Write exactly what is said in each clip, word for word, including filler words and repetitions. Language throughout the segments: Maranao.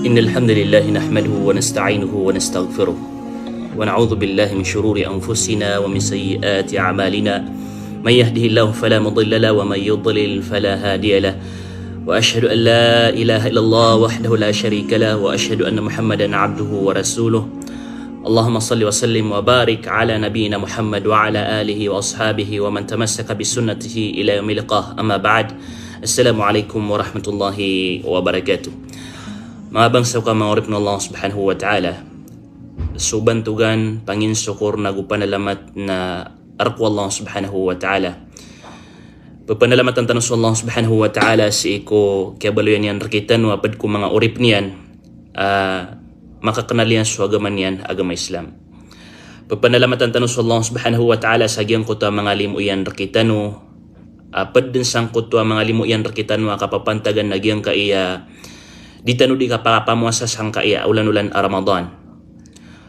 إن الحمد لله نحمده ونستعينه ونستغفره، ونعوذ بالله من شرور أنفسنا ومن سيئات أعمالنا. من يهده الله فلا مضل له، ومن يضلل فلا هادي له. وأشهد أن لا إله إلا الله وحده لا شريك له، وأشهد أن محمدا عبده ورسوله. اللهم صل وسلم وبارك على نبينا محمد وعلى آله وأصحابه ومن تمسك بسنته إلى يوم اللقاء. أما بعد. السلام عليكم ورحمة الله وبركاته. Manga bangsa ko manga oripen o Allah Subhanahu wa Ta'ala, so bantogan, panginsokor, nago panalamat na rk o Allah Subhanahu wa Ta'ala. Pepanalamatan tano so Allah Subhanahu wa Ta'ala sii ko kiyabaloyan iyan rkitano a ped ko manga oripen iyan, a makakenal iyan so agama niyan, agama Islam. Pepanalamatan tano so Allah Subhanahu wa Ta'ala sa giyangkoto a manga limo iyan rkitano, a ped den sangkoto a manga limo iyan rkitano a kapapantagan a giyangkaiya di tano di kapapamowasa sangkaiya olan-olan a Ramadan.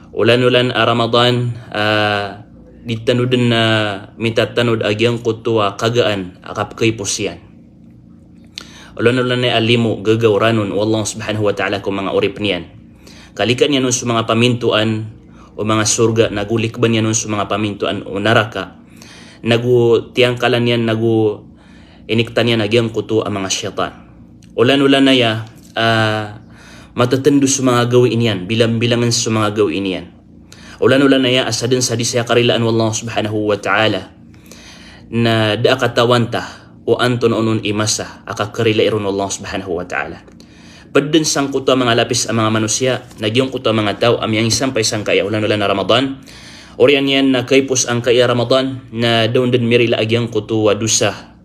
Olan-olan a Ramadan, a di tano den a mitatanod a giyangkoto a kagaan a kapekhaipos iyan. Olan-olan aya a limo, gagaw ranon o Allah Subhanahu wa Ta'ala ko manga oripen iyan. Kalikaan iyan on so manga pamintoan o manga sorga, nago likban iyan on so manga pamintoan o naraka, nago tiyangkalan iyan, nago iniktan iyan a giyangkoto a manga shaytan. Olan-olan aya a matetendo so manga gawii niyan, bilang-bilangen so manga gawii niyan. Olan-olan aya a saden sa di saya karilaan o Allah Subhanahu wa Ta'ala, na da a katawan ta o antonaa onon i masa a kakerilai ron o Allah Subhanahu wa Ta'ala. Ped den sangkoto a manga lapis a manga manosiya, na giyangkoto a manga taw a miyangisampay sangkaiya olan-olan a Ramadan, oriyan iyan na khaipos angkaiya Ramadan, na da on den mirila a giyangkoto a dosa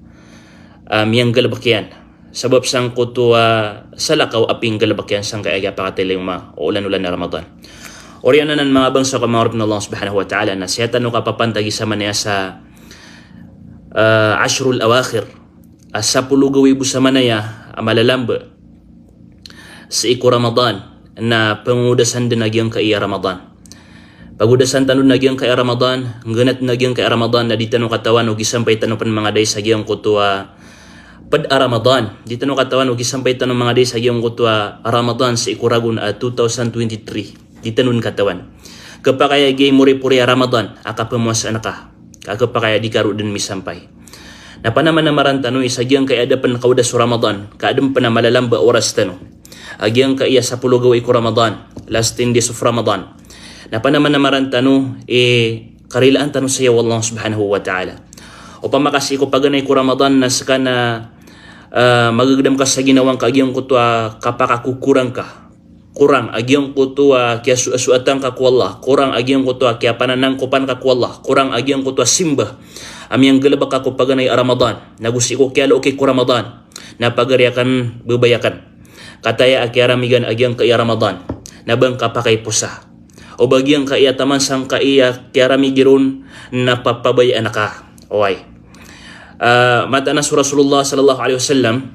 a miyanggalebek iyan sabap sangkoto a salakaw a pinggalebek iyan sangkaiya pakatay lima o olan-olan a Ramadan. Oriyan anan, manga bangsa ko manga oripen o Allah Subhanahu wa Ta'ala, na saya tano kapapantagi sa manaya sa, a, ashrul awakhir, a sapolo gawii bo sa manaya a malalambe sii ko Ramadan, na pengodasan den a giyangkaiya Ramadan. Pagodasan tano na giyangkaiya Ramadan, nggenat na giyangkaiya Ramadan, na di tano katawan o gisampay tano pen mangaday sa giyangkoto a ped a Ramadan. Di tano katawan o gisampay tano mangaday sa giyangkoto a Ramadan sii ko ragon a two thousand twenty-three. Di tano den katawan. Kepakay a giyai moripori a Ramadan a kapemowasaan ka, ka kepakay a di ka ro den misampay. Na panamanamaran tano i sa giyangkaiya da pen kaodas o Ramadan, ka aden pen a malalambe a oras tano a giyangkaiya sapolo gawii ko Ramadan, last ten days of Ramadan. Na panamanamaran tano i karilaan tano saya o Allah Subhanahu wa Ta'ala. Opama ka sii ko paganay ko Ramadan na seka na, a, magegedam ka sa ginawa ngka a giyangkoto a kapakakokorang ka, korang a giyangkoto a kiyasoasoatan ka ko Allah, korang a giyangkoto a kiyapananangkopan ka ko Allah, korang a giyangkoto a simba a miyanggalebek ka ko paganay a Ramadan, nago sii ko kiyalooki ko Ramadan, na pagari aken, bebay aken. Kataya a kiyaramigan a giyangkaiya Ramadan, na ba ngka pakaiposa. O ba giyangkaiya taman sangkaiya kiyaramigi ron na papabayaan ka. Oway. A, mataan a so Rasulullah sallallahu alaihi wasallam,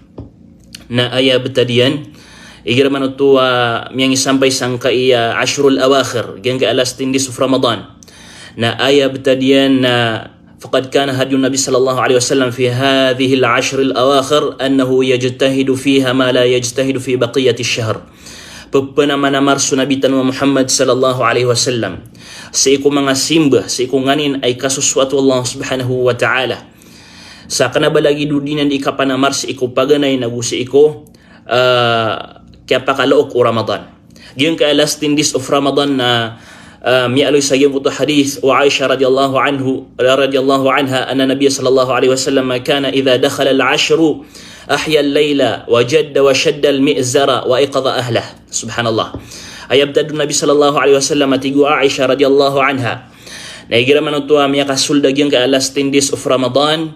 na aya betad iyan, igira man oto a miyangisampay sangkaiya ashrul awakhir, giyangkaiya last ten days of Ramadan. Na aya betad iyan na, faqad kana hadyu Nabi sallallahu alaihi wasallam fi hadhihil ashril awakhir annahu yajtahidu fiha ma la yajtahidu fi baqiyatish shahr. Pepenamanamar so Nabi tano a Muhammad sallallahu alaihi wasallam sii ko manga simba, sii ko nganin a ikasosoat o Allah Subhanahu wa Ta'ala. Sa kena ba lagid o di niyan di kapanamar sii ko paganay nago sii ko, a, kiyapakalaok o Ramadan. Giyangkaiya last ten days of Ramadan na, a, miyaaloy sa giyangkoto a hadith o Aisha radhiyallahu anhu, radhiyallahu anha, anna Nabiyya sallallahu alaihi wasallam kana idha dakhala al-ashru ahya al-layla wa jadda wa shadda al-mi'zara wa ayqadha ahlah. Subhanallah. Aya betad o Nabi sallallahu alaihi wasallam a tig o Aisha radhiyallahu anha, na igira man oto a miyakasold a giyangkaiya last ten days of Ramadan,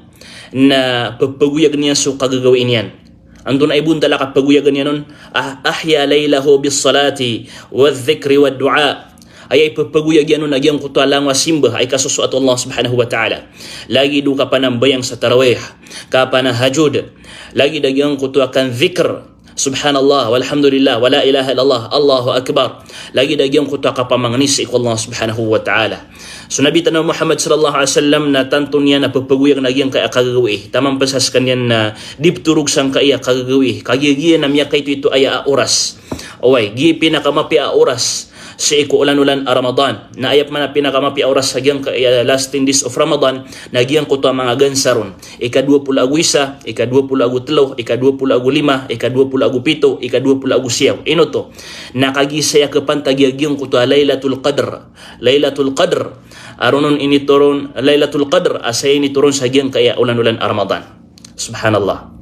na pepagoyagen iyan so kagagawii niyan. Antonaa i bontal a kapagoyagen iyan on? Ah, ahya laylahu bis-salati wadh-dhikri wad-du'a. Aya ipepagoyag iyan on a giyangkoto a langowan a simba a ikasosoat o Allah Subhanahu wa Ta'ala. Lagid o kapanambayang sa tarawih, kapanahajjud, lagid a giyangkoto a kandhikr, Subhanallah, walhamdulillah, wala ilaha illallah, Allahu Akbar. Lagid a giyangkoto a kapamangni sii ko Allah Subhanahu wa Ta'ala. So Nabi tano a Muhammad sallallahu alaihi wasallam na tanto niyan a pepegoyag na giyangkai a kagagawii. Taman pn sa skaniyan na di ptorog sangkai a kagagawii. Kagiya giya na miyakaitoito aya a oras. Oway, giya i pinakamapiya a oras sii ko olan-olan a Ramadan. Na aya pman a pinakamapiya a oras sa giyangkai a last ten days of Ramadan, na giyangkoto a manga gansa ron. Ika dowa polo ago isa, ika dowa polo ago telo, ika dowa polo ago lima, ika dowa polo ago pito, ika dowa polo ago siyaw. Ino oto? Na kagiya saya kapantagi a giyangkoto a Lailatul Qadr. Lailatul Qadr. A ron on initoron, Lailatul Qadr, a saya initoron sa giyangkai a olan-olan a Ramadan. Subhanallah.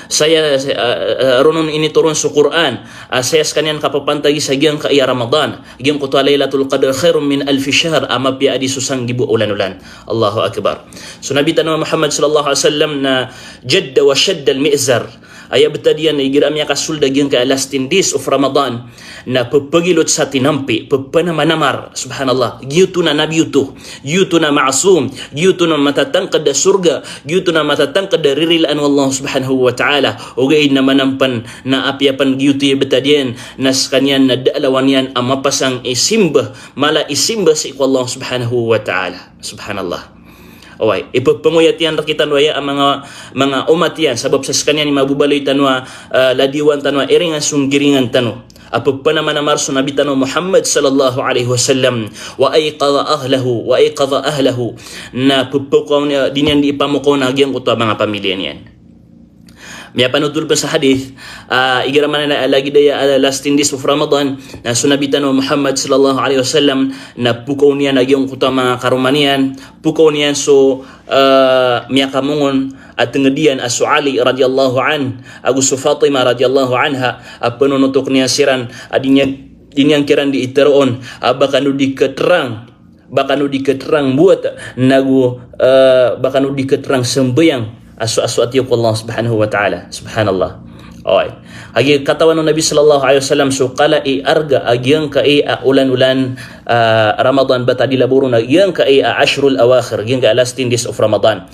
Saya, saya, ah, ah, ron on initoron so Qur'an, a saya skaniyan kapapantagi sa giyangkai a Ramadan, giyangkoto a Lailatul Qadr khairun min alfi shahr, a mapiya a di so sanggibo a olan-olan. Allahu Akbar. So Nabi tano a Muhammad sallallahu alaihi wasallam na jadda wa shadda al-mi'zar. Aya btad iyan na igira a miyakasold a giyangkai a last ten days of Ramadan, na pepegilot sa tinampi, pepenamanamar, subhanallah. Giyoto na nabi oto, giyoto na ma'sum, giyoto na matatangked a sorga, giyoto na matatangked a ririlaan o Allah Subhanahu wa Ta'ala. Ogaid na manampen na apiya pen giyoto i btad iyan, na skaniyan na da a lawan iyan a mapasang i simba, mala i simba sii ko Allah Subhanahu wa Ta'ala. Subhanallah. Oway, ipepengoyat iyan rekitano aya a manga, manga omat iyan, sabap sa skaniyan i mababaloy tano a, ah, ladiwan tano a iringan so nggiringan tano. A pepenamanamar so Nabi tano Muhammad sallallahu alaihi wasallam, wa ayqadha ahlahu, wa ayqadha ahlahu. Na pepekowa niyan, di niyan di ipamokowa a giyangkoto a manga pamiliya niyan. Miyapanotol pen sa hadith, ah, igira maana na lagid aya a last ten days of Ramadan, na so Nabi tano Muhammad sallallahu alaihi wasallam, na pokaw niyan a giyangkoto a manga karoma niyan, pokaw niyan so, ah, miyakamongon a tenged iyan a so Ali radhiyallahu anhu, ago so Fatima radhiyallahu anha, a penonotok niyan siran, a di niyan, di niyan kiran di iteroon, a ba kano di keterang, ba kano di keterang buwat, nago, eh, ba kano di keterang sembayang a so, a so atiyo ko Allah Subhanahu wa Ta'ala. Subhanallah. Oway. Kagiya katawan o Nabi sallallahu alaihi wasallam so kala i arga a giyangkai a olan-olan, eh, Ramadan, bata di laboron a giyangkai a ashrul awakhir, giyangkai a last ten days of Ramadan.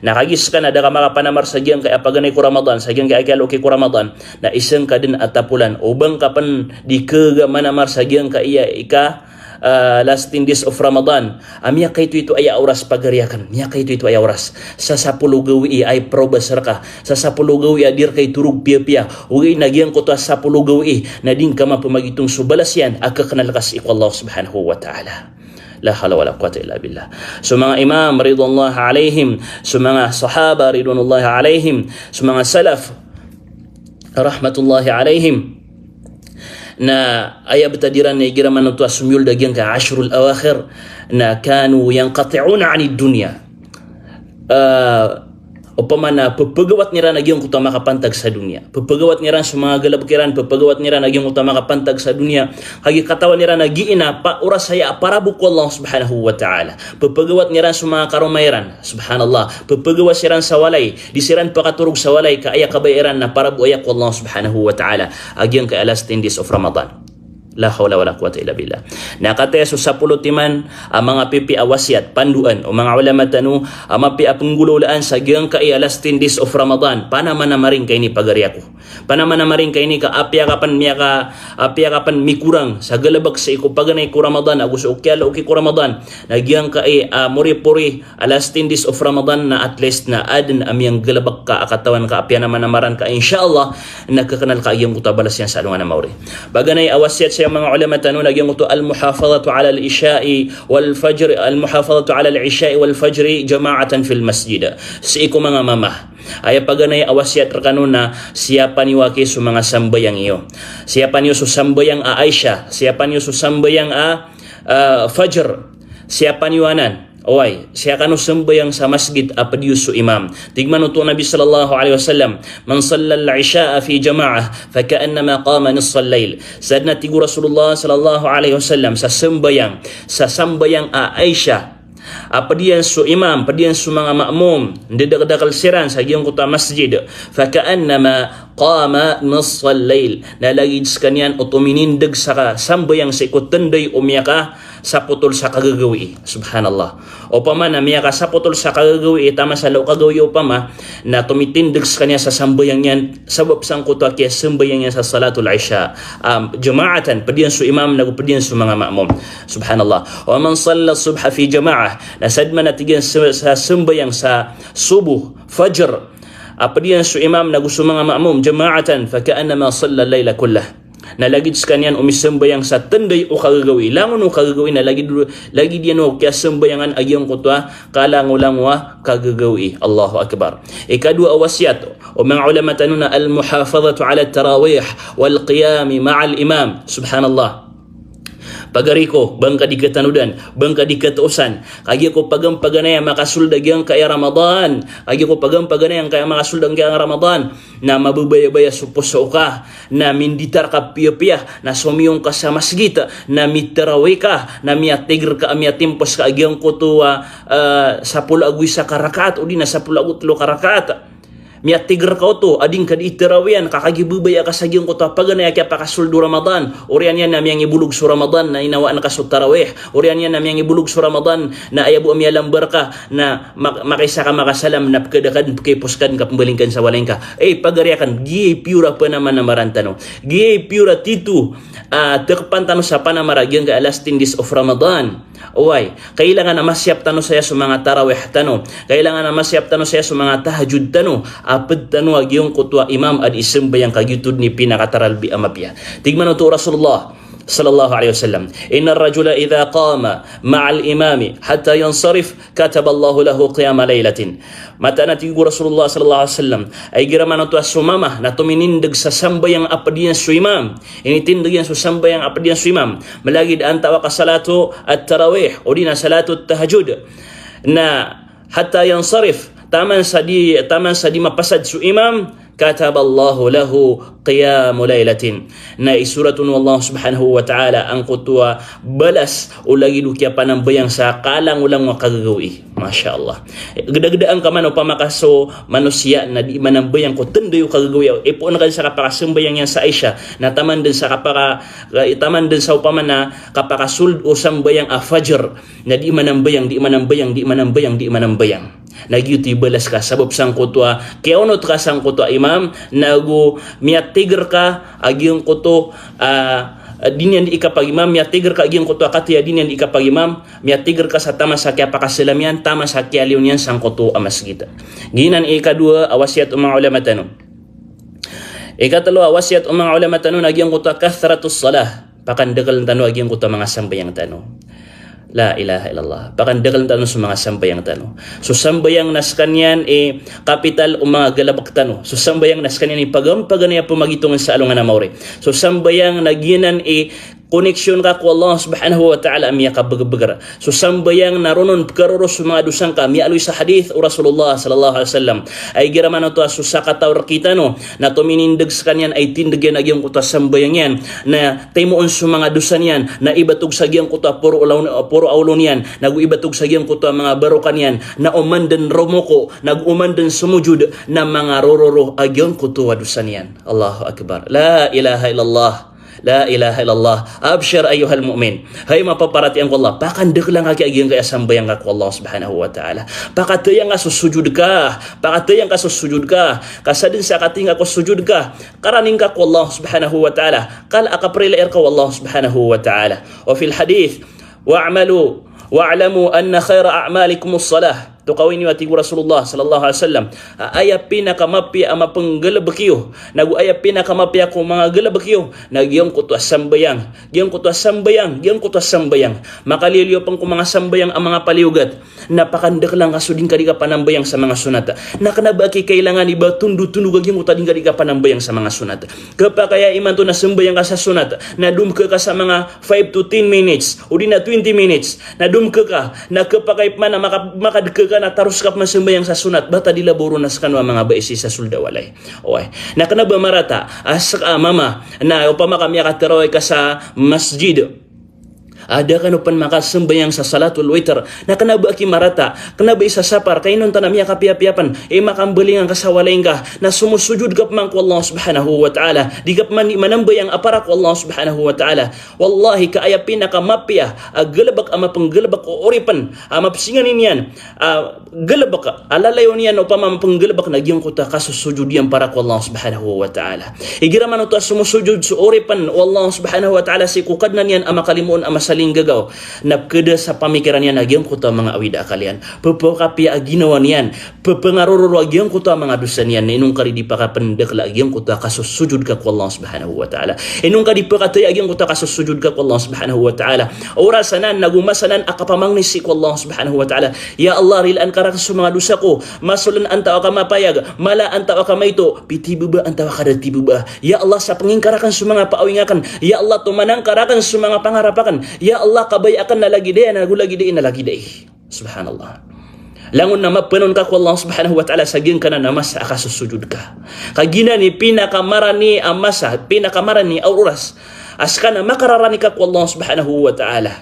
Na kagiya seka na da ka makapanamar sa giyangkai a paganay ko Ramadan, sa giyangkai a kiyaloki ko Ramadan, na isengka den a tapolan. O ba ngka pen di kega manamar sa giyangkai a ika, ah, last ten days of Ramadan. A miyakaitoito aya oras pagari aken. Miyakaitoito aya oras. Sa sapolo gawii a iprobas reka. Sa sapolo gawii a di reka itorog piyapiya. Ogaid na giyangkoto a sapolo gawii na di ngka mapemagitong so balas iyan a kekenal ka sii ko Allah Subhanahu wa Ta'ala. La hawla wala quwwata illa billah. So manga imam ridwanullahi alaihim, so manga sahaba ridwanullahi alaihim, so manga salaf rahmatullahi alaihim. Na aya btad iran na igira maana oto a somiyold a giyangkai a ashrul awakhir, na kanu yanqati'una 'anid dunya. Ah, opama na pepegawatn iran a giyangkoto a makapantag sa doniya. Pepegawatn iran so manga galebek iran, pepegawatn iran a giyangkoto a makapantag sa doniya. Kagiya katawan iran a giya na pa oras aya a parabo ko Allah Subhanahu wa Ta'ala. Pepegawatn iran so manga karoma iran. Subhanallah. Pepegawas iran sa walay. Di siran pakatorog sa walay ka aya kabaya iran na parabo aya ko Allah Subhanahu wa Ta'ala. A giyangkai a last ten days of Ramadan. La hawla wala quwwata illa billah. Na kataya so sapolo timan a manga pipiya a wasiyat, pandoan o manga ulama tano a mapiya a penggolawlaan sa giyangkai a last ten days of Ramadan. Panamanamar ingka ini pagari ako. Panamanamar ingka ini ka apiya ka pen miyaka, apiya ka pen mikorang sa galebek sii ko paganay ko Ramadan ago so kiyaloki ko Ramadan. Na giyangkai a moripori a last ten days of Ramadan na at least na aden a miyanggalebek ka a katawan ka a piyanamanamaran ka, insha Allah, na kekenal ka a giyangkoto a balas iyan sa alongan a maori. Paganay a wasiyat saya manga ulama tano na giyangkoto al-muhafadhatu 'alal isha'i wal fajr, al-muhafadhatu 'alal isha'i wal fajri jama'atan fil masjid. Sii ko manga mama. Aya paganay a wasiyat rekano na siyapa niyo aki so manga sambayang iyo. Siyapa niyo so sambayang a Aisha, siyapa niyo so sambayang a, ah, Fajr, siyapa niyo anan. Oway, siyaka kano sambayang sa masgit a ped iyo so imam. Tig man oto o Nabi sallallahu alaihi wasallam, "Man sallal isha'a fi jama'ah, faka'annama qama nisfal lail." Sadn a tig o Rasulullah sallallahu alaihi wasallam, sa sambayang, sa sambayang a Aisha, a ped iyan so imam, ped iyan so manga ma'mum, ndedakdakel siran sa giyangkoto a masjid, faka'annama qama nisfal lail. Na lagid sekaniyan oto minindeg sa kasambayang sii ko tenday o miyaka sapotol sa kagagawii. Subhanallah. Opama na miyakasapotol sa kagagawii, taman sa lao kagawii opama, na tomitindeg skaniyan sa sambayang iyan, sabap sangkoto a kiyasambayang iyan sa salatul isha. Am, jama'atan, ped iyan so imam, nago ped iyan so manga ma'mum. Subhanallah. Wa man salla subha fi jama'ah. Na sadn man a tig iyan sa, sa sambayang sa subuh, fajr, a ped iyan so imam, nago so manga ma'mum, jama'atan, fa ka'annama salla al-laila kullah. Na lagid skaniyan o misambayang sa tnday o kagagawii. Langon o kagagawii na lagid, lagid iyan o kiyasambayangan a giyangkoto a kalangolango a kagagawii. Allahu Akbar. Ikadowa a wasiyat o manga ulama tano na al-muhafadhatu ala tarawih wal qiyami ma'al imam. Subhanallah. Pagari ko, ba ngka di katanodan, ba ngka di katoosan, kagiya ko pagampaganay a makasold a giyangkaya Ramadan, kagiya ko pagampaganay a ngkaya makasold a giyangkaya Ramadan, na mababayabaya so poso ka, na minditar ka piyapiya, na somiyong ka sa masgit, na mitarawih ka, na miyatigr ka, miyatimpos ka a giyangkoto a, ah, sapolo ago isa ka rakaat, odi na sapolo ago tlo ka rakaat. Miyatigr ka oto a di ngka di itarawihan, ka kagiya babaya ka sa giyangkoto a paganay a kiyapakasold o Ramadan. Oriyan iyan na miyangibolog so Ramadan na inawaan ka so tarawih. Oriyan iyan na miyangibolog so Ramadan na aya bo a miyalambar ka na mak-, makaisa ka makasalam na pkada ka dn, pkaipos ka dn, ka pmbaling ka dn sa walay ngka. Eh, pagari akn, giyai piyora panamanamaran tano. Giyai piyora tito a, ah, tkapan tano sa panamar a giyangkaya last ten days of Ramadan. Oway, kailangan a masiyap tano saya so manga tarawih tano. Kailangan a masiyap tano saya so manga tahajjud tano. A pd tano a giyangkoto a imam a di sambayang, ka giyoto dn i pinakataralbi a mapiya. Tig man oto o Rasulullah sallallahu alaihi wasallam, "Innar rajula idha qama ma'al imami hatta yansarif, kataballahu lahu qiyama lailatin." Mataan a tig o Rasulullah sallallahu alaihi wasallam, a igira man oto a so mama na tominindeg sa sambayang a pd iyan so imam. Initindeg iyan so sambayang a pd iyan so imam. Malagid antawaa ka salatu at-tarawih, odi na salatu at-tahajjud. Na hatta yansarif, taman sa di, taman sa di mapasad so imam, kataballahu lahu qiyamu lailatin. Na isorat on o Allah subhanahu wa ta'ala angkoto a balas o lagid o kiyapanambayang sa kalangolango a kagagawii. Masha Allah. Gedagedaan ka man opama ka so manosiya na di manambayang ko tnday o kagagawii. Ipoon ka dn sa kapakasambayang iyan sa Isha. Na taman dn sa kapaka, taman dn sa opama na kapakasold o sambayang a Fajr. Na di manambayang, di manambayang, di manambayang, di manambayang. Na giyoto i balas ka, sabap sangkoto a kiyaonot ka sangkoto a imam, nago miyatigr ka a giyangkoto, ah, di niyan di ikapagimam, miyatigr ka a giyangkoto a katiya di niyan di ikapagimam, miyatigr ka sa taman sa kiyapakasalam iyan, taman sa kiyaliyo niyan sangkoto a masgit. Giyanan i ikadowa a wasiyat o manga ulama tano. Ikatlo a wasiyat o manga ulama tano na giyangkoto a kathratus salah. Pakandaklen tano a giyangkoto a manga sambayang tano. La ilaha illallah. Pakandaklen tano so manga sambayang tano. So sambayang na skaniyan i kapital o manga galbk tano. So sambayang na skaniyan i pagampaganay a pamagitongan sa alongan a maori. So sambayang na giyanan i koneksyon ka ko Allah subhanahu wa ta'ala a miyakabagabagr. So sambayang na ron on pkaroro so manga dosa ngka, miyaaloy sa hadith o Rasulullah sallallahu alaihi wasallam. A igira man oto a so sakataw rkitano na tominindg skaniyan a itindg iyan a giyangkoto a sambayang iyan, na timoon so manga dosa niyan, na ibatog sa giyangkoto a poro olaw-, poro a olo niyan, nago ibatog sa giyangkoto a manga baroka niyan, na oman dn romoko, nago oman dn somojod, na mangarororo a giyangkoto a dosa niyan. Allahu Akbar. La ilaha illallah. La ilaha illallah. Abshir ayyuhal mu'min. Hay mapaparatiyaya ko Allah, pakandakla ngka a giyangkaya sambayang ka ko Allah subhanahu wa ta'ala. Pakataya ngka so sojod ka. Pakataya ngka so sojod ka. Ka sadn sa kataya ngka ko sojod ka, karani ngka ko Allah subhanahu wa ta'ala. Kala a kaprila rka o Allah subhanahu wa ta'ala. Wa fil hadith, "Wa'malu, wa'lamu anna khayra a'malikum as-salah." Tokawi niyo a tig o Rasulullah sallallahu alaihi wasallam, a aya pinakamapiya a mapnggalbk iyo, nago aya pinakamapiya ko manga galbk iyo, na giyangkoto a sambayang, giyangkoto a sambayang, giyangkoto a sambayang. Makaliyoliyo pn ko manga sambayang a manga paliyogat, na pakandakla ngka so di ngka di kapanambayang sa manga sonat. Na kna ba a kikailangan i ba tondotondog a giyangkoto a di ngka di kapanambayang sa manga sonat. Khapakay a imanto na sambayang ka sa sonat, na domk ka sa manga five to ten minutes, odi na twenty minutes, na domk ka, na khapakay pman a maka-, makadk ka na taros ka pman sambayang sa sonat, bata di labaw ron a skano a manga baisi sa sold a walay. Oway. Na kna ba marata a ska a mama, na opama ka miyakatarawih ka sa masjid, A da kano pn makasambayang sa salatul witr, na kna ba aki marata, kna ba isa sapar, ka inonta na miyakapiyapiya pn i makambalingan ka sa walay ngka, na somosojod ka pman ko Allah subhanahu wa ta'ala. Di ka pman di manambayang a para ko Allah subhanahu wa ta'ala. Wallahi, ka aya pinakamapiya a galbk a mapnggalbk o oripn a mapsinganin iyan a galbk a lalayon iyan opama mapnggalbk na giyangkoto a kasosojod iyan para ko Allah subhanahu wa ta'ala. Igira man oto a somosojod so oripn o Allah subhanahu wa ta'ala sii ko Kadnan iyan a makalimoon a masalinggagaw, na pkhada sa pamikiran iyan a giyangkoto a manga awida akal iyan, pphakapiya a ginawa niyan, pphangarororo a giyangkoto a manga dosa niyan, na inongkari di pakapndakla a giyangkoto a kasosojod ka ko Allah subhanahu wa ta'ala. Inongkari di pakataya a giyangkoto a kasosojod ka ko Allah subhanahu wa ta'ala. Oras anan, nago masa anan a kapamangni sii ko Allah subhanahu wa ta'ala. Ya Allah, rilaan ka rakn so manga dosa ko. Masolan antaa ka mapayag, mala antaa ka maito, pitibaba antaa ka da tibaba. Ya Allah, sapngin ka rakn so manga paawing akn. Ya Allah, tomanan ka rakn so manga pangarap akn. Ya Allah, kabaya akn na lagid aya, nago lagid aya, na lagid aya. Subhanallah. Langon na mapanon ka ko Allah subhanahu wa ta'ala sa giyangkanan a masa a kasosojod ka. Ka giyanan i pinakamarani a masa, pinakamarani a oras a ska na makararani ka ko Allah subhanahu wa ta'ala.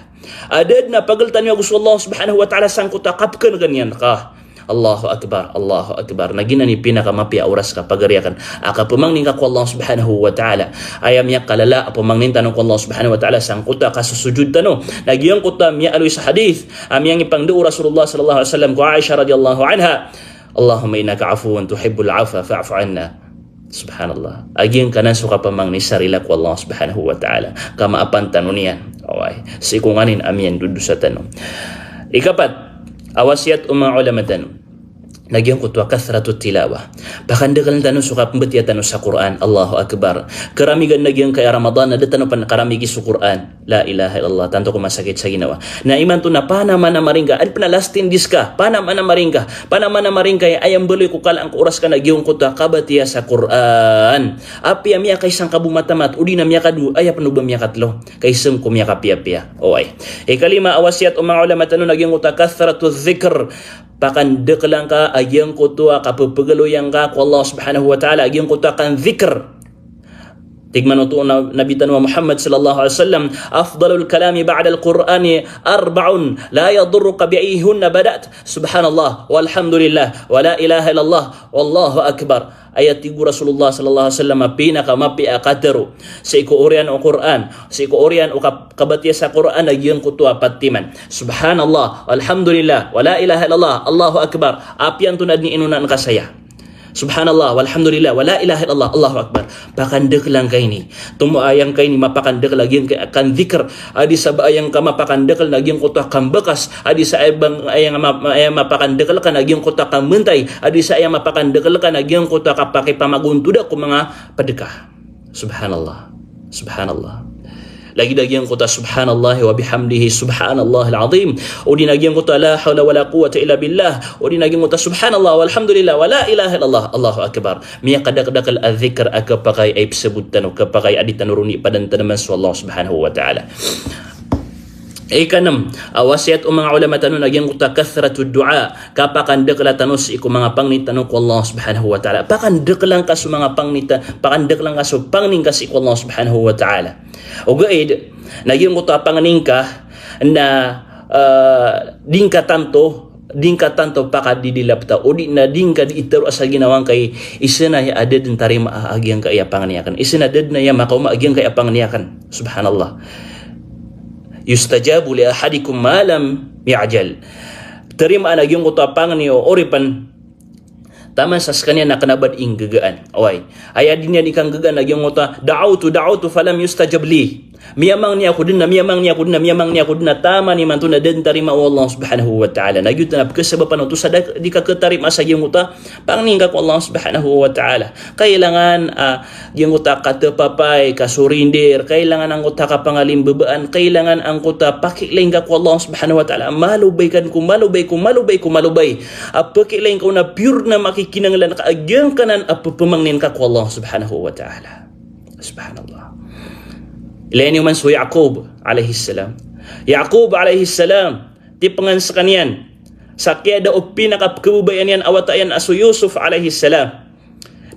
A da dn a pagl tano ago so Allah subhanahu wa ta'ala sangkoto a kapkhan'gan iyan ka. Allahu Akbar, Allahu Akbar. Na giyanan i pinakamapiya a oras ka pagari akn a kapamangni ngka ko Allah subhanahu wa ta'ala. Aya miyakalala a pamangnin tano ko Allah subhanahu wa ta'ala sangkoto a kasosojod tano. Na giyangkoto a miyaaloy sa hadith a miyangipangndao o Rasulullah sallallahu alaihi wasallam ko Aisha radhiyallahu anha, "Allahumma innaka afuwun tuhibbul afwa fa'fu anna." Subhanallah. A giyangkanan so kapamangni sa rila ko Allah subhanahu wa ta'ala. Kamaapan tano niyan. Oway. Sii ko nganin a miyandodosa tano. Ikapat a wasiyat o manga ulama tano na giyangkoto a kathratu tilawa. Pakandakln tano so kapmbatiya tano sa Qur'an. Allahu Akbar. Karamigan na giyangkaya Ramadan na da tano pn karamigi so Qur'an. La ilaha illallah, tanto ko masakit sa ginawa. Na imanto na panamanamari ngka, adn pn a last ten days ka, panamanamari ngka, panamanamari ngka, aya mbaloy ko kalaan ko oras ka na giyangkoto a kabatiya sa Qur'an. Apiya miyakaisa ngka bo matamat, odi na miyakadowa, aya pn o ba miyakatlo. Ka isa ngka bo miyakapiyapiya. Oway. Ikalima a wasiyat o manga ulama tano na giyangkoto a kathratu dhikr. Pakandakla ngka a giyangkoto a kapphagaloya ngka ko Allah subhanahu wa ta'ala, a giyangkoto a kandhikr. Tig man oto o na-, Nabi tano a Muhammad sallallahu alaihi wasallam, "Afdalul kalami ba'dal Qur'ani arba'un, la yadurruka bi ayyihunna bada'ta." Subhanallah, walhamdulillah, wa la ilaha illallah, wallahu akbar. Aya tig o Rasulullah sallallahu alaihi wasallam a pinakamapiya a katharo sii ko oriyan o Qur'an, sii ko oriyan o kap-, kabatiya sa Qur'an a giyangkoto a pat timan. Subhanallah, walhamdulillah, wa la ilaha illallah, Allahu akbar. Apiya antonaa dn i inonan ka saya. Subhanallah, walhamdulillah, wa la ilaha illallah, Allahu akbar. Pakandakla ngka ini. Tomo a aya ngka ini mapakandakl a giyangkai a kandhikr. A di sa ba aya ngka mapakandakl na giyangkoto a kambakas. A di sa aya bang, aya nga ma-, aya mapakandakl ka na giyangkoto a kambantay. A di sa aya mapakandakl ka na giyangkoto a kapakipamagontoda ko manga pd ka. Subhanallah. Subhanallah. Lagid a giyangkoto a subhanallahi wa bihamdihi, subhanallahil azim. O di na giyangkoto a la hawla wala quwwata illa billah. O di na giyangkoto a subhanallah, walhamdulillah, wa la ilaha illallah, Allahu akbar. Miyakadakdakl a dhikr a kapakay a ipsabot tano, kapakay a di tano ron ipadantaman so Allah subhanahu wa ta'ala. Ikanem a wasiyat o manga ulama tano na giyangkoto a kathratud du'a, kapakandakla tano sii ko manga pangni tano ko Allah subhanahu wa ta'ala. Pakandakla ngka so manga pangni ta-, pakandakla ngka so pangni ngka sii ko Allah subhanahu wa ta'ala. Ogaid na giyangkoto a pangni ngka na, eh, di ngka tanto, di ngka tanto pakadidilapta, o di na di ngka di itaro a sa ginawa ngka i, isa na aya a da dn tarimaa a giyangkaya pangni akn. Isa na da dn aya makaoma a giyangkaya pangni akn. Subhanallah. Yustajabu li ahadikum ma lam ya'jal. Tarimaan a giyangkoto a pangni o oripn taman sa skaniyan na kna ba di nggagaan. Oway. Aya di niyan di kanggagaan a giyangkoto a da'awtu, da'awtu falam yustajab li. Miyamangni ako dn na, miyamangni ako dn na, miyamangni ako dn na, taman imanto na da dn tarimaa o Allah subhanahu wa ta'ala. Na giyoto na pkhasabapan oto sa da, di ka khatarimaa sa giyangkoto a pangni ngka ko Allah subhanahu wa ta'ala. Kailangan, ah, giyangkoto a katapapay, ka-surrender, kailangan angkoto a kapangalimbabaan, kailangan angkoto a pakiilay ngka ko Allah subhanahu wa ta'ala. Malobay ka dn ko malobay, ko malobay, ko malobay. A pakiilay ngka on na pure na makikinanglan ka a giyangkanan a pphamangnin ka ko Allah subhanahu wa ta'ala. Subhanallah. Ilaya niyo man so Yaqub alayhis salam. Yaqub alayhis salam, tipengan skaniyan sa kiyada o pinakapkhababayaan iyan a wata iyan a so Yusuf alayhis salam.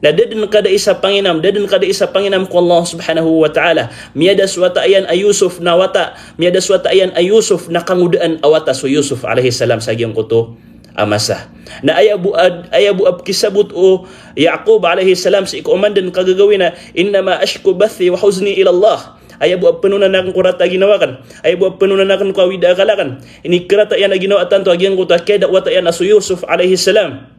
Na da dn kadai sa panginam, da dn kadai sa panginam ko Allah subhanahu wa ta'ala. Miyada so wata iyan a Yusuf na wata, miyada so wata iyan a Yusuf na kangodaan a wata so Yusuf alayhis salam sa giyangkoto a masa. Na aya bo a, aya bo a pkisabot o Yaqub alayhis salam sii ko oman dn kagagawii na, "Innama ashku bathi wa huzni ila Allah." Aya bo a pnonan akn ko rata a ginawa akn. Aya bo a pnonan akn ko awid a akal akn. Inikarata iyan a ginawa a tanto a giyangkoto a kiyada o wata iyan a so Yusuf alayhis salam.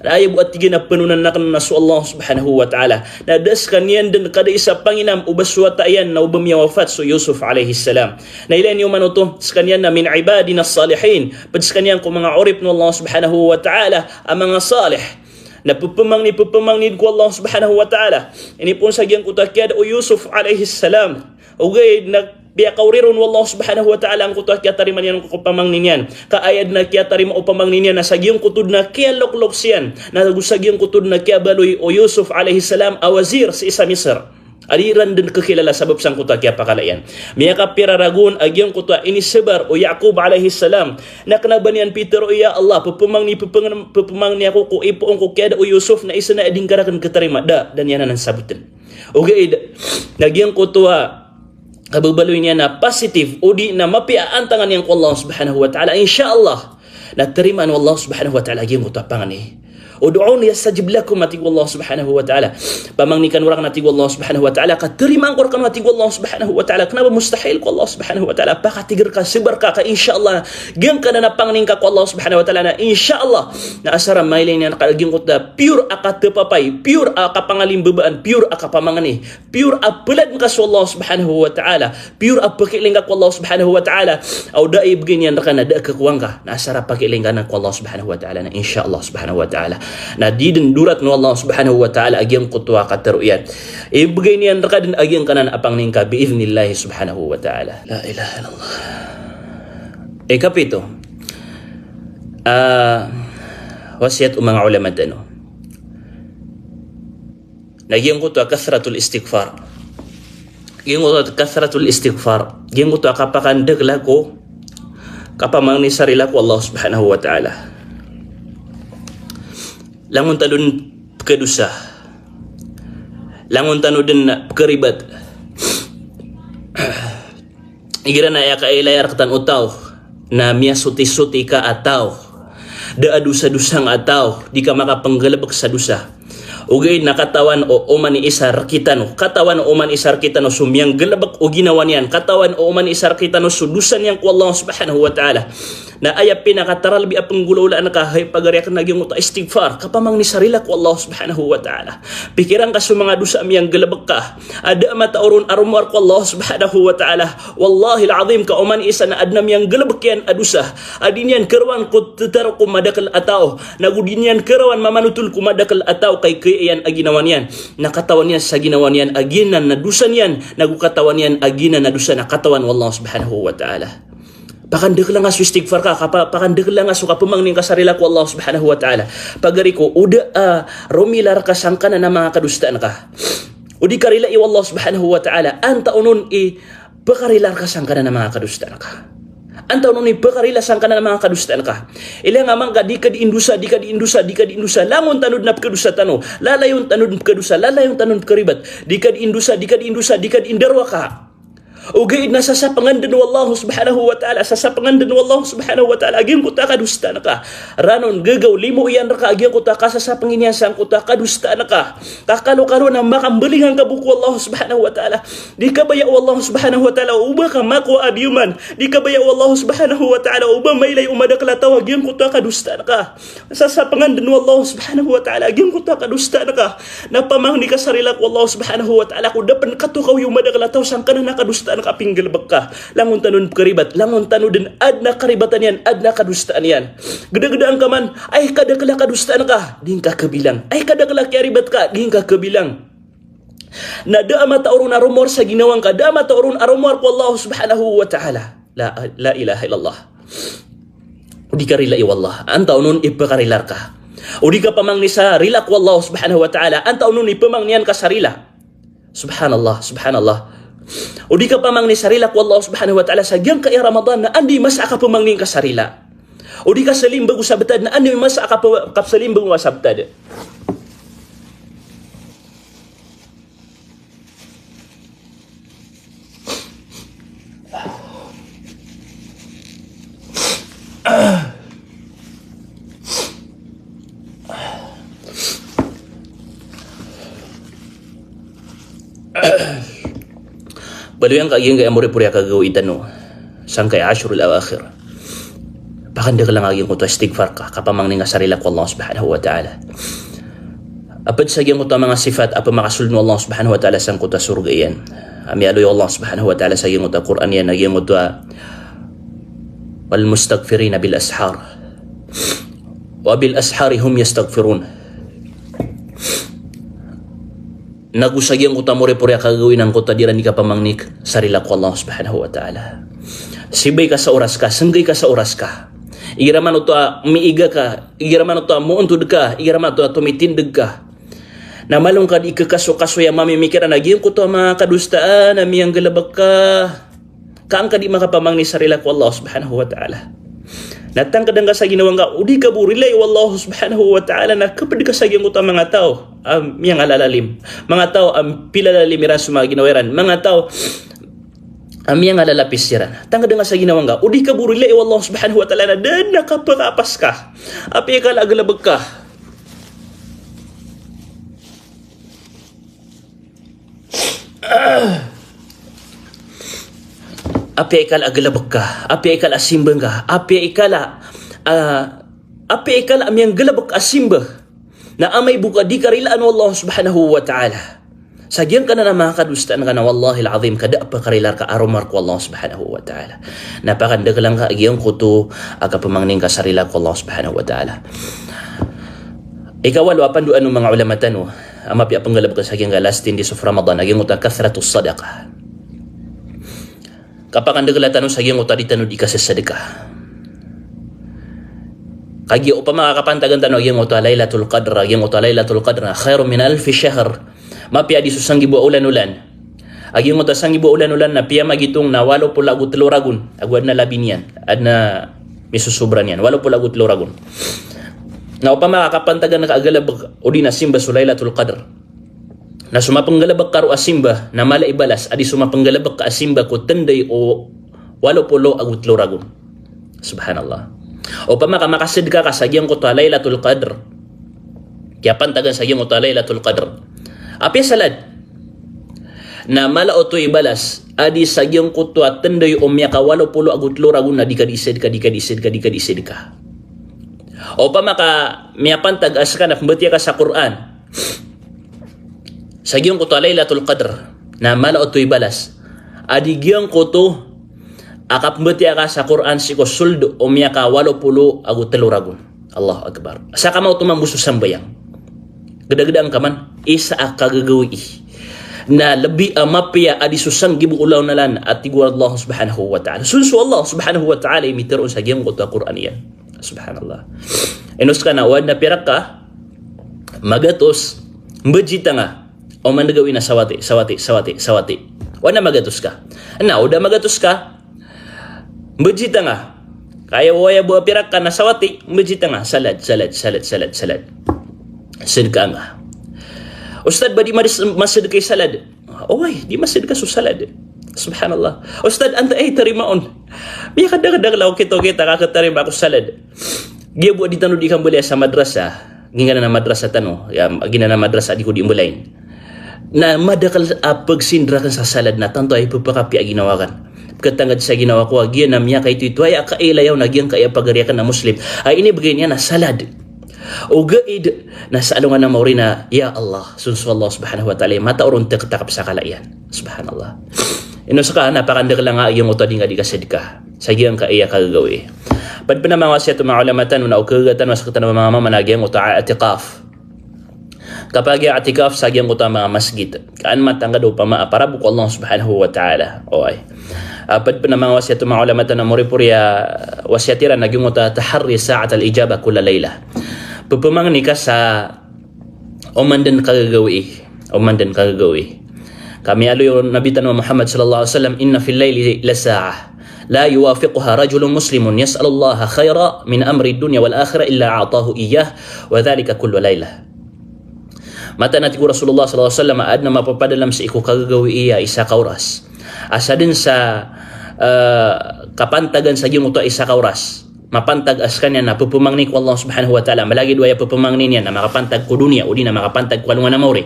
Na aya bo a tig iyan a pnonan akn na so Allah subhanahu wa ta'ala. Na da skaniyan dn kadai sa panginam o ba so wata iyan na o ba miyawafat so Yusuf alayhis salam. Na ilaya niyo man oto, skaniyan na min ibadina salihin. Pd skaniyan ko manga oripn o Allah subhanahu wa ta'ala a manga salih. Na pphamangni, pphamangni ko Allah subhanahu wa ta'ala. Inipoon sa giyangkoto a kiyada o Yusuf alayhis salam. Ogaid na piyakaori ron o Allah subhanahu wa ta'ala angkoto a kiyatarima niyan ko pamangni niyan. Ka aya dn a kiyatarima o pamangni niyan na sa giyangkoto dn a kiyaloklok iyan. Na go sa giyangkoto dn a kiyabaloy o Yusuf alayhis salam a wazir sii sa Misr. A di iran dn kakilala sabap sangkoto a kiyapakala iyan. Miyakapira ragon a giyangkoto a inisabar o Yaqub alayhis salam. Na kna ba niyan pitharo, "Ya Allah, pphamangni, pphamang-, pphamangni ako ko ipoon ko kiyada o Yusuf na isa na di ngka rakn khatarima." Da, da niyan anan sabotn. Ogaid na giyangkoto a kababaloy niyan na positive, odi na mapiya a antangan iyan ko Allah subhanahu wa ta'ala, insha Allah, na tarimaan o Allah subhanahu wa ta'ala giyangkoto a pangni. "Ud'uni astajib lakum," a tig o Allah subhanahu wa ta'ala. "Pamangni kano rakn," a tig o Allah subhanahu wa ta'ala, "ka tarimaan ko rkano," a tig o Allah subhanahu wa ta'ala. Kna ba mustahil ko Allah subhanahu wa ta'ala? Pakatigr ka, sabar ka, ka insha Allah giyangkanan a pangni ngka ko Allah subhanahu wa ta'ala na insha Allah. Na asar a mailay niyan rka giyangkoto a pure a katapapay, pure a kapangalimbabaan, pure a kapamangni, pure a plad ngka so Allah subhanahu wa ta'ala, pure a pakiilay ngka ko Allah subhanahu wa ta'ala. Aw da a ibgay niyan rka na da a kakowa ngka. Na asar a pakiilay ngka anan ko Allah subhanahu wa ta'ala na insha Allah subhanahu wa ta'ala na di dn dorat o Allah subhanahu wa ta'ala a giyangkoto a katharo iyan. Ibgay niyan rka dn a giyangkanan a pangni ngka bi idhnillahi subhanahu wa ta'ala. La ilaha illallah. Ikapito, ah, wasiyat o manga ulama tano na giyangkoto a kathratul istighfar. Giyangkoto a kathratul istighfar, giyangkoto a kapakandakla ko kapamangni sa rila ko Allah subhanahu wa ta'ala. Langon tano dn pkhadosa. Langon tano dn pkharibat. Igira na aya kailay a rktano o taw na miyasotisoti ka a taw, da a dosadosa nga a taw, di ka makapnggalbk sa dosa. Ogaid na katawan o oman i isa rktano, katawan o oman i isa rktano so miyanggalbk o ginawa niyan, katawan o oman i isa rktano so dosa niyan ko Allah subhanahu wa ta'ala. Na aya pinakataralbi a pnggolawlaan ka, hay pagari akn, na giyangkoto a istighfar, kapamangni sa rila ko Allah subhanahu wa ta'ala. Pikiran ka so manga dosa a miyanggalbk ka a da a matao ron a romowar ko Allah subhanahu wa ta'ala. Wallahil azim, ka oman i isa na adn a miyanggalbk iyan a dosa a di niyan karawan ko thatharo ko madakl a taw, nago di niyan karawan mamanotol ko madakl a taw, ka ikaya iyan a ginawa niyan, na katawan iyan sa ginawa niyan a giyanan na dosa niyan, nago katawan iyan a giyanan na dosa na katawan o Allah subhanahu wa ta'ala. Pakandakla nga so istighfar ka, kapa-, pakandakla nga so kapamangni ngka sa rila ko Allah subhanahu wa ta'ala. Pagari ko, o da a romila rka sangkanan a manga kadosaan ka, o di ka rilai o Allah subhanahu wa ta'ala, antao on i pkarila rka sangkanan a manga kadosaan ka? Antao on i pkarila sangkanan a manga kadosaan ka? Ilaya nga man ka di ka dii ndosa, di ka dii ndosa, di ka dii ndosa. Langon tano dn a pkhadosa tano, lalayon tano dn pkhadosa, lalayon tano dn pkharibat. Di ka dii ndosa, di ka dii ndosa, di ka dii ndarowaka. Ogaid na sasapangan dn o Allah subhanahu wa ta'ala, sasapangan dn o Allah subhanahu wa ta'ala a giyangkoto a kadosaan ka. Ranon, gagaw, limo iyan rka a giyangkoto a kasasapangin iyan sangkoto a kadosaan ka. Kakalokalo na makambalingan ka bo ko Allah subhanahu wa ta'ala. Di kabaya o Allah subhanahu wa ta'ala o ba ka makowa a biyoman. Di kabaya o Allah subhanahu wa ta'ala o ba mailay o madakl a taw a giyangkoto a kadosaan ka. Sasapangan dn o Allah subhanahu wa ta'ala a giyangkoto a kadosaan ka. Na pamangni ka sa rila ko Allah subhanahu wa ta'ala ko da pn katokawi o madakl a taw sangkanan a kadosaan ka a pinggalbk ka. Langon tano dn pkharibat, langon tano dn adn a karibatan iyan, adn a kadosaan iyan. Gdagdaan ka man, ay kadakl a kadosaan ka, di ngka khabilang. Ay kadakl a kiyaribat ka, di ngka khabilang. Na da a matao ron a romowar sa ginawa ngka, da a matao ron a romowar ko Allah subhanahu wa ta'ala. La, la ilaha illallah. O di ka rilai o Allah, antao on i pkarila rka? O di ka pamangni sa rila ko Allah subhanahu wa ta'ala, antao on i pamangni iyan ka sa rila? Subhanallah, subhanallah. O di ka pamangni sa rila ko Allah subhanahu wa ta'ala sa giyangkaya Ramadan na anda i masa a kapamangni ngka sa rila? O di ka salimbag o sabtad na anda i masa a kapa-, kapsalimbag o sabtad? Baloy angka giyangkai a moripori a kagagawii tano sangkai a ashrul awakhir. Pakandakel angka giyangkoto a istighfar ka, kapamangni ngka sa rila ko Allah subhanahu wa ta'ala. A pd sa giyangkoto a manga sifat a pamakasold o Allah subhanahu wa ta'ala sangkoto a sorga iyan, a miyaaloy o Allah subhanahu wa ta'ala sa giyangkoto a Qur'an iyan, a giyangkoto a wal mustaghfirina bil ashar. Wa bil ashari hum yastaghfirun. Nago sa giyangkoto a moripori a kagagawii na angkoto a di iran di kapamangni sa rila ko Allah subhanahu wa ta'ala. Sibay ka sa oras ka, senggay ka sa oras ka. Igira man oto a miiga ka, igira man oto a moontod ka, igira man oto a tomitindeg ka, na malo ngka di kekasokasoy a mamimikiran a giyangkoto a manga kadosaan a miyanggalebek ka. Ka angka di makapamangni sa rila ko Allah subhanahu wa ta'ala. Na tangkeda ngka sa ginawa ngka o di ka bo rilai o Allah subhanahu wa ta'ala, na keped ka sa giyangkoto a manga taw a miyangalalalim, manga taw a pilalalim iran so manga ginawa iran, manga taw a miyangalalapis iran. Tangkeda ngka sa ginawa ngka o di ka bo rilai o Allah subhanahu wa ta'ala, na da a kapakapas ka. Apiya i kala a galebek ka. Apiya i kala a galebek ka, apiya i kala a simba ngka, apiya i kala, ah, apiya i kala a miyanggalebek a simba na amay bo ka di ka rilaan o Allah subhanahu wa ta'ala. Sa giyangkanan a manga kadosaan ka na wallahil azim ka da a pakarila reka a roma reka o Allah subhanahu wa ta'ala. Na pakandakel angka giyangkoto a kapamangni ngka sa rila ko Allah subhanahu wa ta'ala. Ikawalo a pandoan o manga olama tano a mapiya a penggalebeken sa giyangkai a last ten days of Ramadan, a giyangkoto a kathratus sadaqah. Kapakandakela tano sa giyangkoto a di tano di kasasadka. Kagiya opama ka kapantagan tano a giyangkoto a Lailatul Qadr, a giyangkoto a Lailatul Qadr na khairun min alfi shahr. Mapiya di so sanggibo a olan-olan. A giyangkoto a sanggibo a olan-olan na piya magitong na walo polo ago telo ragon. Ago aden a labi niyan, aden a misosobra niyan. Walo polo ago telo ragon. Na opama ka kapantagan ka a galebek odi na simba so Lailatul Qadr, na so mapenggalebek ka roo a simba na mala i balas a di so mapenggalebek ka a simba ko tenday o walo polo ago telo ragon. Subhanallah. Opama ka makasadka ka sa giyangkoto a Lailatul Qadr, kiyapantagan sa giyangkoto a Lailatul Qadr, apiya salad, na mala oto i balas a di sa giyangkoto a tenday o miyakawalo polo ago telo ragon na di ka di sadka, di ka di sadka, di ka di sadka. Opama ka miyapantag a seka na pembatiya ka sa Qur'an sa giyangkoto a Lailatul Qadr, na mala oto i balas a di giyangkoto a kapembatiya ka sa Qur'an sii ko sold o miyakawalo polo ago telo ragon. Allahu Akbar. Saka maoto mambo so sambayang. Gedageda angka man, isa a kagagawii na lebi a mapiya a di so sanggibo olan-olan a tig o Allah Subhanahu wa Ta'ala. Sonso Allah Subhanahu wa Ta'ala i miteroon sa giyangkoto a Qur'an iyan. Subhanallah. Ino seka na o aden a pirak ka magatos, mbedjita nga. O man da gawii na sawati, sawati, sawati, sawati. O aden a magatos ka. Na o da magatos ka, mbedjita nga. Kaya o aya bo a pirak ka na sawati, mbedjita nga. Salad, salad, salad, salad, salad. Sadka nga. Ustad, ba di mas-, masadka i salad? Oway, di masadka so salad. Subhanallah. Ustad, antaa i tarima on? Miyakadakdakl a okit-okit a kaketarima ko salad. Giya bo a di tano di kambaliya sa madrasa. Giyanan a madrasa tano, ya, giyanan a madrasa a di ko di mbalayin. Na madakl a pagsindakan sa salad na tanto a ipepakapiya a ginawa kan. Ketangad sa ginawa ko a giya na miyakaito-ito aya a kailayaw na giyangkaya pagari aken a Muslim a inibegay niyan a salad. Ogaid na sa alongan a maori na, ya Allah, sonso Allah Subhanahu wa Ta'ala i mataw ron tektakap sa kala iyan. Subhanallah. Ino seka na pakandakla nga a giyangkoto a di nga di kasadka sa giyangkaya kagagawii. Ped pen a manga wasiyat o manga olama tano na o kagaga tano a sekatano a manga mama na giyangkoto a i'tikaf. Kapagiya i'tikaf sa giyangkoto a manga masgit. Ka an matangked opama a para bo ko Allah Subhanahu wa Ta'ala. Oway. A ped pen a manga wasiyat o manga olama tano a moripori a wasiyat iran a giyangkoto a taharri sa'atal ijabah kulla laylah. Pepemangni ka sa oman den kagagawii. Oman den kagagawii. Ka miyaaloy o Nabi tano a Muhammad sallallahu alaihi wasallam, inna fil layli la sa'ah la yuwafiquha rajulun muslimun yas'alullaha khaira min amri dunya wal akhirah illa a'tahu iyyah wa dhalika kullu laylah. Mataan a tig o Rasulullah sallallahu alaihi wasallam a aden a mapapadalem sii ko kagagawii a isa ka oras a sadn sa, eh, kapantagan sa giyangkoto a isa ka oras. Mapantag a sekaniyan na pepemangni ko Allah Subhanahu wa Ta'ala. Malagid o aya pepemangni niyan na makapantag ko doniya, odi na makapantag ko alongan a maori.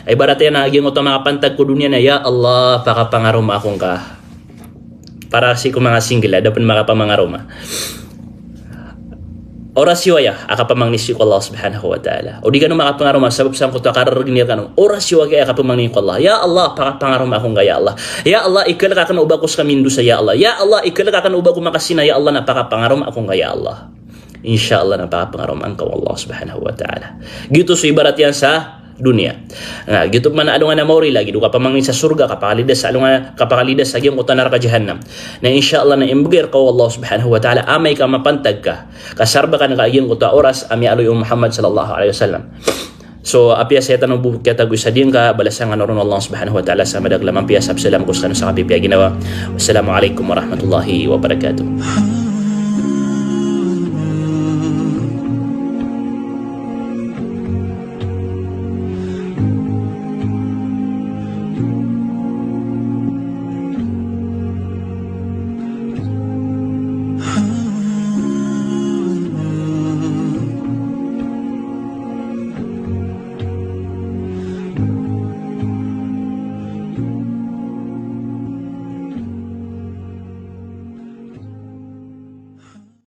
Ibarat iyan a giyangkoto a makapantag ko doniya na, "Ya Allah, pakapangaroma ako ngka." Para sii ko manga single a da pn makapamangaroma. Orasiyo aya a kapamangni sii ko Allah subhanahu wa ta'ala. O di kano makapangaroma sabap sangkoto a karargn iyan kano. Orasiyo aya a kapamangni ko Allah. "Ya Allah, pakapangaroma ako ngka, ya Allah. Ya Allah, ikalk akn o ba ko ska mindosa, ya Allah. Ya Allah, ikalk akn o ba ko makazina, ya Allah, na pakapangaroma ako ngka, ya Allah." Insha Allah na pakapangaromaan ka o Allah subhanahu wa ta'ala. Giyoto so ibarat iyan sa doniya. Na giyoto pman a alongan a maori lagid o kapamangni sa sorga, kapakalidas sa alongan, kapakalidas sa giyangkoto a naraka jahannam. Na insha Allah na imbgay rka o Allah subhanahu wa ta'ala amay ka mapantag ka, ka sarbakan ka a giyangkoto a oras a miyaaloy o Muhammad sallallahu alaihi wasallam. So, apiya saya tano bo kiyatagoy sa diyangka, balasan kano ron o Allah subhanahu wa ta'ala sa madakl a mampiya. Sabap sa salam ko skano sa kapipiya a ginawa. Wassalamu alaikum warahmatullahi wabarakatuh.